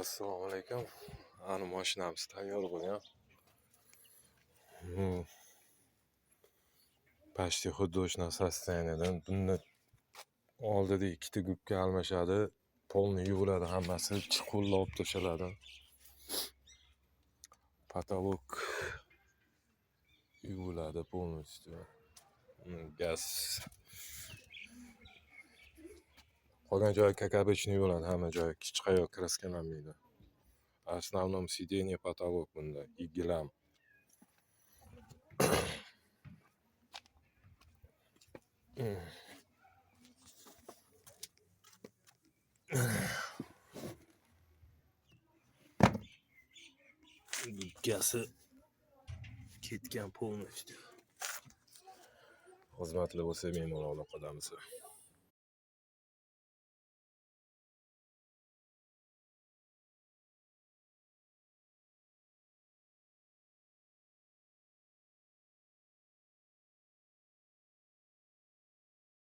Assalomu alaykum. Ani mashinamiz tayyor bo'lgan. Почти художественное состояние dan. Bunda oldida ikkita gubka almashadi, polni yuviladi hammasi, chuqurlab olib tashaladi. Потолок yuviladi полностью. Gaz qolgan joyi, как обычно, yuviladi hamma joyi, hech qayoq kraskalanmaydi. В основном сиденье, потолок bunda и gilam. Gubkasi ketgan полностью. Xizmatli bo'lsa, bemalol aloqadamiz.